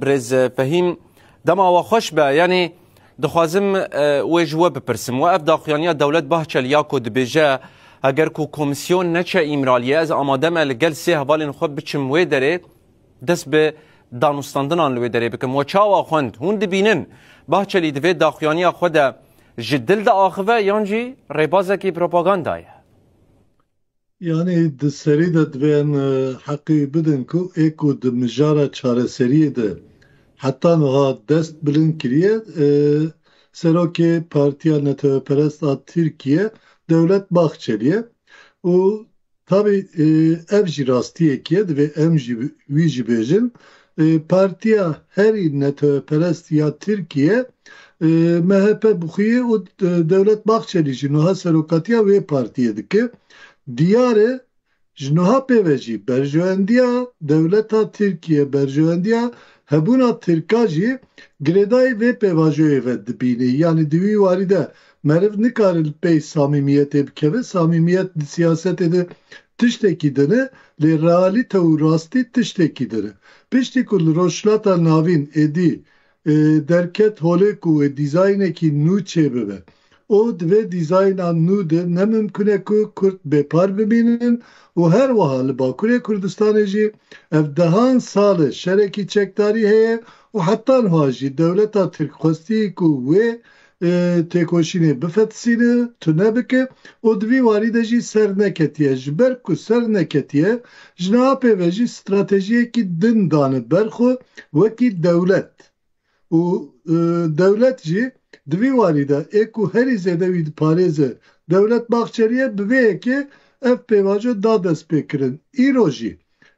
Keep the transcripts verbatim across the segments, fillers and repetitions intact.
Birêz Fehîm, dema we xweş be. Yanî dixwazim, e, wê ji we bipirsim. We ev daxuyaniya Dewlet Bahçelî ya ku dibêje, eger ku komîsyon neçe Îmraliyê, ez amade me li gel sê hevalên xwe biçim wê derê, dest bi danûstandinan li wê derê bikim. We çawa xwend? Hûn dibînin Bahçelî di vê daxuyaniya xwe de ji dil diaxive yan jî rêbazekî propaganda ye? Yanî di serî de divê em, e, heqî bidin ku ê ku di mijara çareseriyê de heta niha dest bilind kiriye, e, serokê Partiya Netewperest a Tirkiye Dewlet Bahçelî ye û tabî, e, ev jî rastiyekî ye, divê em jî wî jî bêjin. E, partiya herî netewperest ya Tirkiye, e, M H P bi xwe ye û, e, Dewlet Bahçelî jî niha serokatiya wê partiyê dike. Diyar e, ji niha pê ve jî berjewendiya dewleta Tirkiye, berjewendiya hebûna Tirka jî girêdayî vê pêvajoyê ve dibîne. Yanî di wî warî de meriv nikare li pey samîmiyetê bikeve. Samîmiyet di siyasetê de tiştekî din e, lê realîte û rastî tiştekî din e. Piştî ku li Rojhilata Navîn êdî, e, derket holê ku wê dîzaynekî nû çêbibe. Û di vê dîzayna nû de ne mimkun e ku Kurd bêpar bimînin û her wiha li Bakurê Kurdistanê jî ev dehan sal e şerekî çekdarî heye û heta niha jî dewleta Tirk xwestî ku wê, e, têkoşînê bifetisîne, tune bike û di vî warî de jî ser neketiye. Ji ber ku ser neketiye, ji niha pê ve jî stratejiyekî din dane ber xwe wekî dewlet. Û, e, dewlet jî di vî warî de ê ku herî zêde wî diparêze Dewlet Bahçelî ye, bi vê yekê ev pêvajo da destpêkirin. Îro jî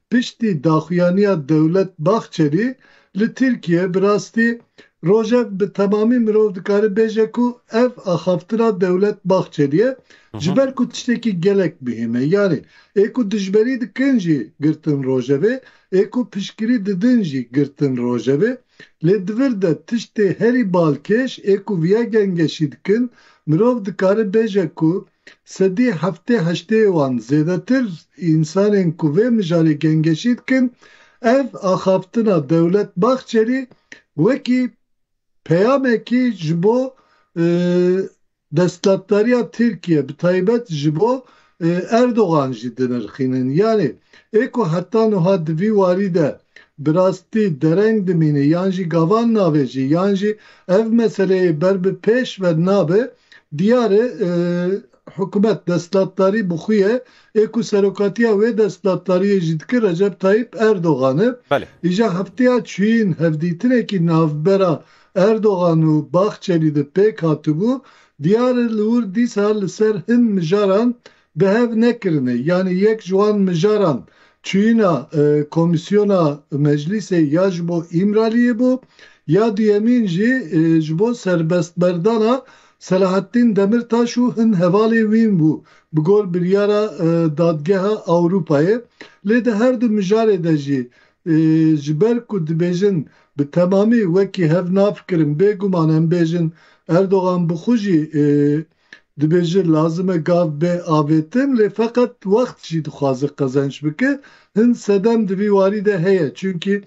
piştî daxuyaniya Dewlet Bahçelî li Tirkiye bi rastî rojev bi temamî mirov dikare bêje ku ev axaftina Dewlet Bahçelî ye, Hı hı. ji ber ku tiştekî gelek muhîm e. Yanî ê ku dijberî dikin jî girtin rojevê, ê ku piştgirî didin jî girtin rojevê. Lê di vir de tiştê herî balkêş ê ku viya gengeşî dikin, mirov dikare bêje ku sedî heftê heştê wan zêdetir însanên ku vê mijarê gengeşî dikin, ev axaftina Dewlet Bahçelî wekî peyamekî ji bo, e, desthilatdariya Tirkiye, bi taybet ji bo, e, Erdogan jî dinirxînin. Yanî ê ku heta niha di vî warî de bi rastî dereng dimîne yan jî gavan navêjî yan jî ev meseleyê ber bi pêş ve nabe, diyar e, e, hikûmet desthilatdarî bi xwe ye, ê ku serokatiya wê desthilatdariyê jî dike Recep Tayyip Erdogan e. Belê. Îja hefteya çûyîn hevdîtinekî navbera Erdogan û Bahçelî de pêk hatibû, diyar e li wir dîsa li ser hin mijaran bi hev nekirine. Yanî yek ji wan mijaran çûyîna, e, komîsyona meclîsê ya ji bo Îmraliyê bû, ya duyemîn jî, e, ji bo serbestberdana Selahattîn Demirtaş û hin hevalê wîn bû, bi gor biryara, e, Dadgeha Ewropayê. Lê di her du mijarê de jî, e, ji ber ku dibêjin bi temamî wekî hev nafikirin, bêguman em bêjin Erdogan bi xwe jî, e, dibêje lazim e gav bê avêtin, lê feqet wext jî dixwaze qezenc bike. Hin sedem di vî warî de heye. Çunkî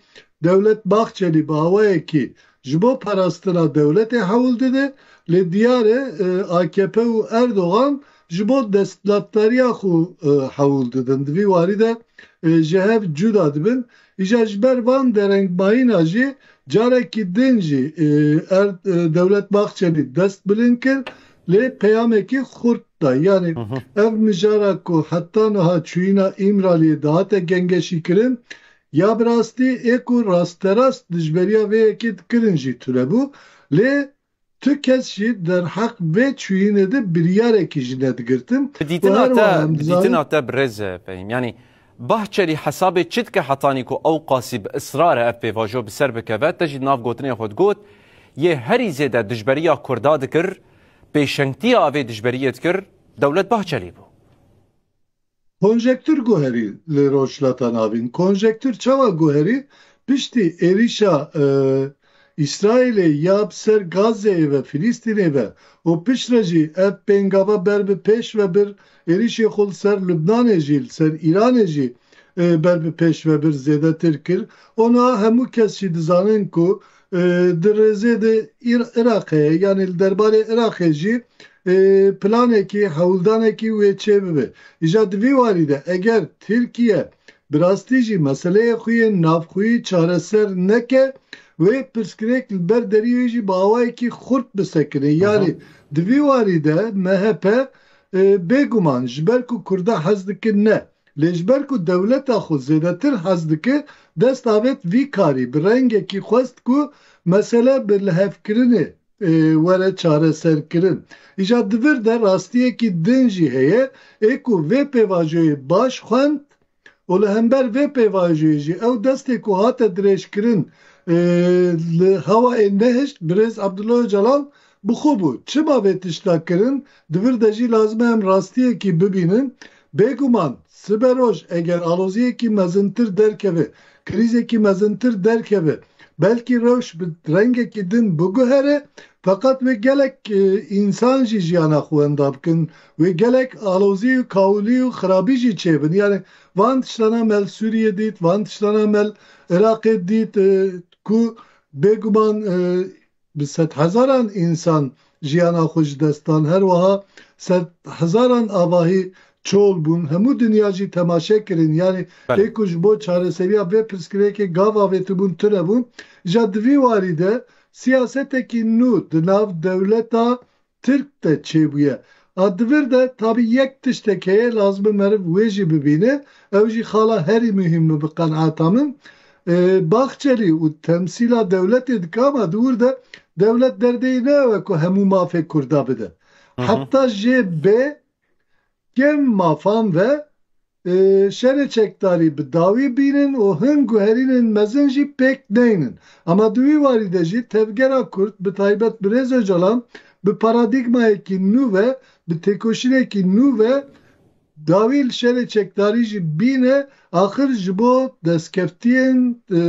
Dewlet Bahçelî bi awayekî ji bo parastina dewletê hewl dide, lê diyar e, e, A K P û Erdogan ji bo desthilatdariya xwe, e, hewl didin. Di vî warî de, e, ji hev cuda dibin. Îja ji ber van derengmayîna jî carekî din jî, e, er, e, Dewlet Bahçelî dest bilind kir, lê peyamekî xurt da. Yanî Hı hı. ev mijara ku heta niha çûyîna Îmraliyê dihate gengeşîkirin, ya bi rastî ê ku rasterast dijberiya vê yekê dikirin jî tune bû. Lê tu kes jî derheq vê çûyînê de biryarekî jî nedigirtin. Bi dîtina te, bi dîtina te birêz Fehîm, yanî Bahçelî hesabê çi dike hetanî ku ew qasî bi israr e ev pêvajo bi ser bikeve? Te jî di nav gotinê xwe digot, yê herî zêde dijberiya Kurda dikir, pêşengtiya vê dijberiyê dikir, Dewlet Bahçelî bû. Konjektûr guherî li Rojhilata Navîn. Konjektûr çawa guherî? Piştî êrîşa, e, Îsraîlê ya bi ser Gazeyê ve, Filîstînê ve û piştre jî ev pêngava ber bi pêş ve bir, êrîşê xwe li ser Lubnanê jî, li ser Îranê jî e, ber bi pêş ve bir zêdetir kir. Ona hemû kes jî dizanin ku, e, di rêzê de Ir-, Iraqê, yani li derbarê Iraqê jî, e, planekî, hewldanekî wê çê bibe. Îja di vî warî de eger Tirkiye bi rastî jî meseleyê xwe yên navxweyî çareser neke, wê pirsgirêk li ber deriyê wê jî bi awayekî xurt bisekine. Hı hı. Yani di vî warî de M H P, e, bêguman ji ber ku Kurda hez dikin ne, lê ji ber ku dewleta xwe zêdetir hez dike, dest avêt vî karî, bi rengekî xwest ku mesele bi lihevkirinê, e, were çareserkirin. Îja di vir de rastiyekî din jî heye, ê ku vê pêvajoyê baş xwend û li hember vê pêvajoyê jî ew destê ku hate dirêjkirin, e, li hewayê nehişt, birêz Abdullah Öcalan bi xwe bû. Çima vê tişta kirin? Di vir de jî lazim e em rastiyekî bibînin. Bêguman, siberoj eger aloziyekî mezintir derkeve, krîzekî mezintir derkeve, belkî rewş bi rengekî din biguhere, feqet wê gelek, e, însan jî jiyana xwe wenda bikin, wê gelek alozî û kawilî û xirabî jî çêbin. Yani van tiştana me li Sûriyê dît, van tiştana me li Iraqê dît, e, ku bêguman, e, bi sedhezaran însan jiyana xwe ji dest dan. Her wiha sedhezaran avahî çol bûn. Hemû dinya jî temaşe kirin. Yani Belê. Ê ku ji bo çareseriya vê pirsgirêkê gav avêtibûn tune bûn. Ja di vî warî de siyasetekî nû di nav dewleta Tirk de çêbûye. A di vir de tabî yek tiştek heye, lazim e meriv wê jî bibîne. Ew jî xala herî muhîm e bi qenaeta min. E, Baxçelî û temsîla dewletê dike, ama di wir de dewlet derdê wî ne ew e ku hemû mafê Kurda bide. Hı hı. Heta jê bê kêm mafan ve, e, şerê çekdarî bi dawî bînin û hin guherînên mezin jî pêk neynin. Ama di wî warî de jî tevgera Kurd, bi taybet birêz Ocalan, bi paradîgmayekî nû ve, bi têkoşînekî nû ve dawî li şerê çekdarî jî bîne, axir ji bo destkeftiyên, e,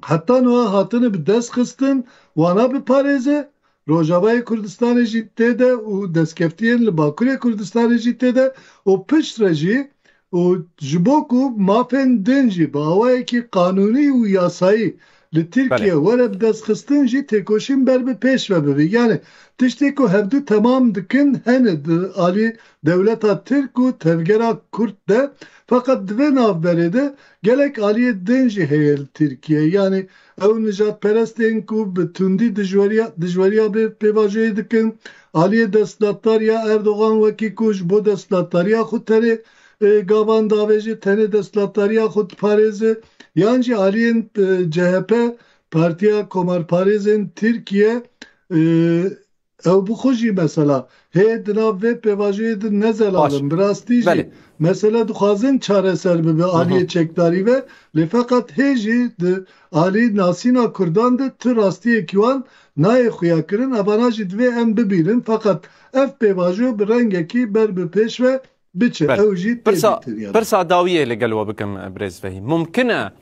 heta niha hatine bi dest xistin, wana biparêze, Rojavayê Kurdistanê jî tê de û destkeftiyên li Bakurê Kurdistanê jî tê de û piştre jî û ji bo ku mafên din jî bi awayekî qanûnî û yasayî li Tirkiye Belê. were bi dest xistin jî têkoşîn ber bi pêş ve bibe. Yani tiştê ku hevdu temam dikin hene di alî dewleta Tirk û tevgera Kurd de, feqet di vê navberê de gelek aliyê din jî heye li Tirkiye. Yani ew nijadperestên ku bi tundî dijweriya, dijweriya bi pêvajoyê dikin, aliyê desthilatdar ya Erdogan wekî ku ji bo desthilatdariya xwe tenê, e, gavan davêje, tenê desthilatdariya xwe diparêze, yan jî aliyên, e, C H P, Partiya Komarparêzên Tirkiye, e, ew bi xwe jî mesela hê di nav vê pêvajoyê din ne zelal Baş. in. Bi rastî jî Belê. mesele dixwazin çareser bibe aliyê Hı hı. çekdarî ve, lê feqet hê jî di alî nasîna Kurdan de tu rastiyekî wan nayê xuya kirin. Evana jî divê em bibînin. Feqet ev pêvajo bi rengekî ber bi pêş ve biçe. Belê. Ew jî tê Pirsa, bîtir yani. pirsa dawiyê li gel we bikim, birêz Fehîm. Mumkin e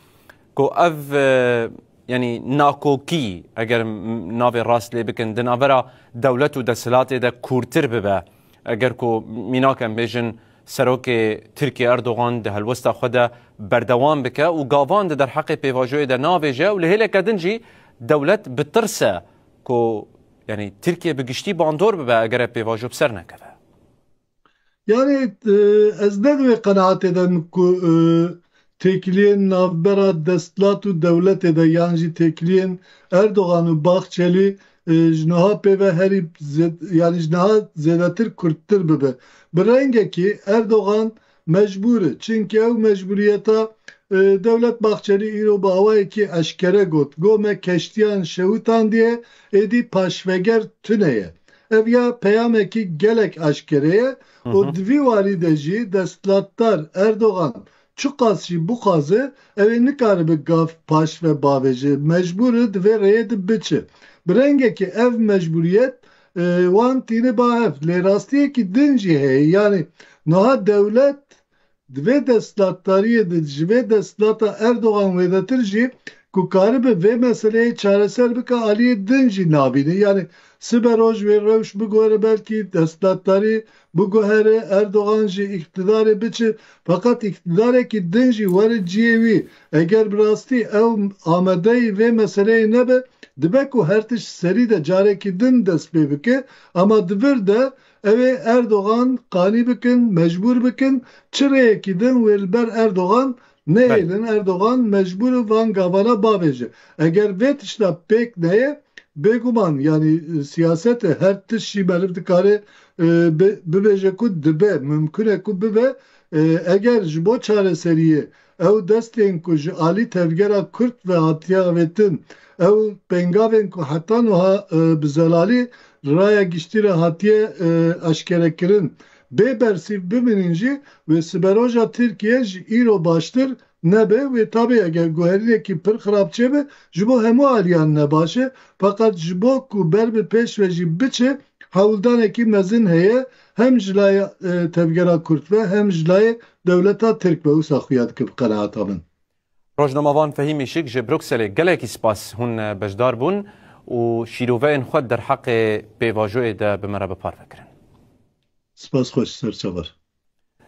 ku ev, e, yani nakokî, eger m-, navê rast lê bikin, di navbera dewlet û desthilatê de kûrtir bibe. Eger ku mînak em bêjin, serokê Tirkiye Erdogan di helwesta xwe de berdewam bike û gavan di derheqê pêvajoyê de navêje û li hêleke din jî dewlet bi tirs e ku, yani Tirkiye bi giştî bandor bibe eger ev pêvajo bi ser nekeve. Yani, e, ez ne di wê qenaatê de me ku, e, têkiliyên navbera desthilat û dewletê de yan jî têkiliyên Erdogan û Baxçelî, e, ji niha pê ve herî zê-, yani ji niha zêdetir kurttir bibe. Bi rengekî Erdogan mecbûr e. Çimkî ew mecbûriyeta, e, Dewlet Baxçelî îro bi awayekî eşkere got. Got me keştiyan şewitandiye, êdî paşveger tune ye. Ev ya peyamekî gelek eşkere ye Hı û hı. di vî warî de jî desthilatdar Erdogan çiqas jî bixwaze, ew ê nikaribe gav paş ve bavêje. Mecbûr e di vê rêyê de biçe. Bi rengekî ev mecbûriyet, e, wan tîne ba hev. Lê rastiyekî din jî heye. Yani niha dewlet di vê desthilatdariyê de, ji vê desthilata Erdogan wêdetir jî ku karibe vê meseleyê çareser bike aliyê din jî nabîne. Yani sibe roj wê rewş bigore, belkî desthilatdarî biguhere, Erdogan ji îqtidarê biçe, feqet îqtidarekî din jî were cihê wî. Eger bi rastî ew amadeyî vê meseleyê nebe, dibe ku her tişt serî de carekî din dest pê bike, ama di vir de ew ê Erdogan qanî bikin, mecbûr bikin, çi rêyekî din wê li ber Erdogan nehêlin, Erdogan mecbûr van gavana bavêje. Eger vê tişta pêk neyê, bêguman, yani, e, siyasetê her tişt jî meriv dikare, e, bi-, bibêje ku dibe, mimkun e ku bibe, e, eger ji bo çareseriyê ew destên ku ji alî tevgera Kurd ve hatiye avêtin, ew pêngavên ku heta nuha, e, bi zelalî raya giştî re hatiye, e, eşkerekirin, bê bersîv bimînin jî, wê siberoja Tirkiye ji îro baştir nebe. Wê tabî eger guherînekî pir xirab çêbe, ji bo hemû aliyan ne baş e. Feqet ji bo ku ber bi pêş ve jî biçe, hewldanekî mezin heye, hem ji layê, e, tevgera Kurd ve hem ji layê dewleta Tirk ve. Wisa xuya dike bi qenaeta min. Rojnamevan Fehîm Îşik ji Brukselê, gelekî spas hûn beşdar bûn û şîroveyên xwe derheqê pêvajoyê de bi me re bi parve kirin. Spas xweş, ser çavar.